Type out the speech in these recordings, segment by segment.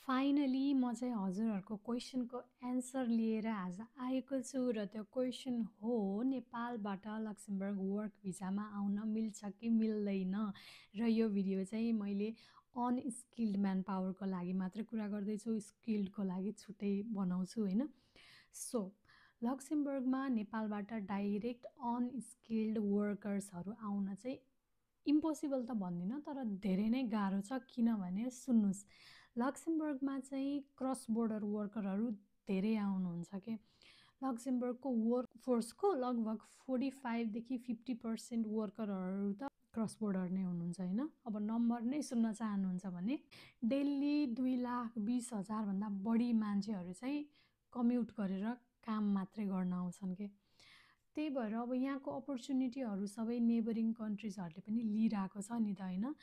Finally म चाहिँ हजुरहरूको क्वेसनको एन्सर लिएर आज आएको छु र त्यो क्वेसन हो नेपालबाट लक्समबर्ग वर्क भिजामा आउन मिल्छ कि मिल्दैन र यो भिडियो चाहिँ मैले अनस्किल्ड म्यान पावरको लागि मात्र कुरा गर्दैछु, स्किल्डको लागि छुट्टै बनाउँछु हैन। सो लक्समबर्गमा नेपालबाट डाइरेक्ट अनस्किल्ड वर्कर्सहरू आउन चाहिँ इम्पोसिबल त भन्दिनँ, तर धेरै नै गाह्रो छ। किनभने सुन्नुस्, लक्समबर्गमा चाहिँ क्रस बोर्डर वर्करहरू धेरै आउनुहुन्छ के। लक्समबर्गको वर्क फोर्सको लगभग 45 देखि 50% वर्करहरू त क्रस बोर्डर नै हुनुहुन्छ हैन। अब नम्बर नै सुन्न चाहनुहुन्छ भने डेली 2,20,000 भन्दा बढी मान्छेहरू चाहिँ कम्युट गरेर काम मात्रै गर्न आउँछन् के। त्यही भएर अब यहाँको अपर्च्युनिटीहरू सबै नेबरिङ कन्ट्रिजहरूले पनि लिइरहेको छ नि त हैन।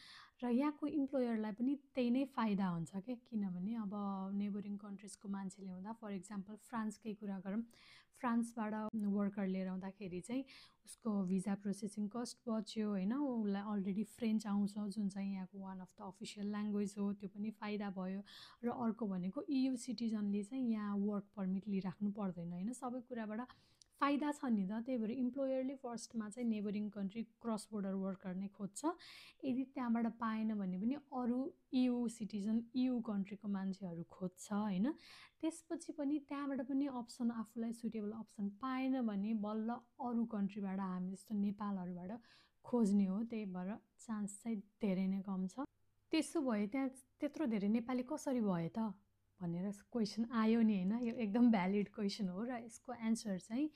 र यहाँको इम्प्लोयरलाई पनि त्यही नै फाइदा हुन्छ के। किनभने अब नेबरिङ कन्ट्रिजको मान्छे ल्याउँदा, फर इक्जाम्पल फ्रान्सकै कुरा गरौँ, फ्रान्सबाट वर्कर लिएर आउँदाखेरि चाहिँ उसको भिजा प्रोसेसिङ कस्ट बच्यो हैन। उसलाई अलरेडी फ्रेन्च आउँछ जुन चाहिँ यहाँको one of the official language हो, त्यो पनि फाइदा भयो। र अर्को भनेको EU सिटिजनले चाहिँ यहाँ वर्क पर्मिट लिइराख्नु पर्दैन हैन। सबै कुराबाट फाइदा छ नि त। त्यही भएर इम्प्लोयरले फर्स्टमा चाहिँ neighbouring country cross border worker नै खोज्छ। यदि त्यहाँबाट पाएन भने पनि अरू EU सिटिजन, EU कन्ट्रीको मान्छेहरू खोज्छ हैन। त्यसपछि पनि त्यहाँबाट पनि अप्सन, आफूलाई सुटेबल अप्सन पाएन भने बल्ल अरू कन्ट्रीबाट, हामी जस्तो नेपालहरूबाट खोज्ने हो। त्यही भएर चान्स चाहिँ धेरै नै कम छ। त्यसो भए त्यहाँ त्यत्रो धेरै नेपाली कसरी भए त भनेर क्वेसन आयो नि हैन। यो एकदम भ्यालिड क्वेसन हो र यसको एन्सर चाहिँ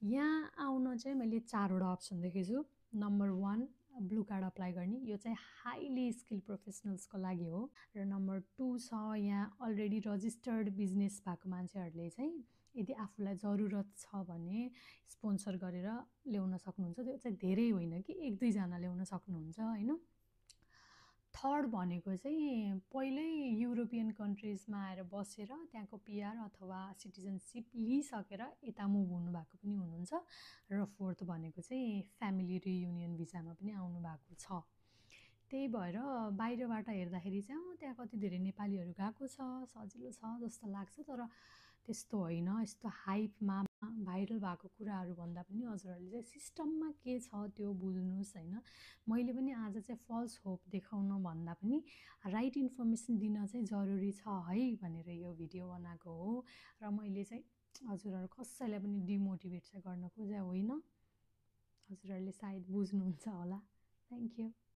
यहाँ आउन चाहिँ मैले 4वटा अप्सन देखेछु। नम्बर 1 ब्लू कार्ड अप्लाई गर्ने, यो चाहिँ हाइली स्किल प्रोफेसनल्सको लागि हो। र नम्बर 2 छ यहाँ अलरेडी रजिस्टर्ड बिजनेस भएको मान्छेहरूले चाहिँ यदि आफूलाई जरुरत छ भने स्पोन्सर गरेर ल्याउन सक्नुहुन्छ। त्यो चाहिँ धेरै होइन कि 1-2 जना ल्याउन सक्नुहुन्छ हैन। थर्ड भनेको चाहिँ पहिल्यै युरोपियन कन्ट्रिजमा आएर बसेर त्यहाँको PR अथवा सिटिजनसिप लिइसकेर यता मुभ हुनुभएको पनि हुनुहुन्छ। र फोर्थ भनेको चाहिँ फ्यामिली रियुनियन भिजामा पनि आउनु भएको छ। त्यही भएर बाहिरबाट हेर्दाखेरि चाहिँ त्यहाँ कति धेरै नेपालीहरू गएको छ, सजिलो छ जस्तो लाग्छ। तर त्यस्तो होइन। यस्तो हाइपमा भाइरल भएको कुराहरू भन्दा पनि हजुरहरूले चाहिँ सिस्टममा के छ त्यो बुझ्नुहोस् हैन। मैले पनि आज चाहिँ फल्स होप देखाउन भन्दा पनि राइट इन्फर्मेसन दिन चाहिँ जरुरी छ है भनेर यो भिडियो बनाएको हो। र मैले चाहिँ हजुरहरू कसैलाई पनि डिमोटिभेट चाहिँ गर्न खोजेको होइन। हजुरहरूले सायद बुझ्नुहुन्छ होला। Thank you.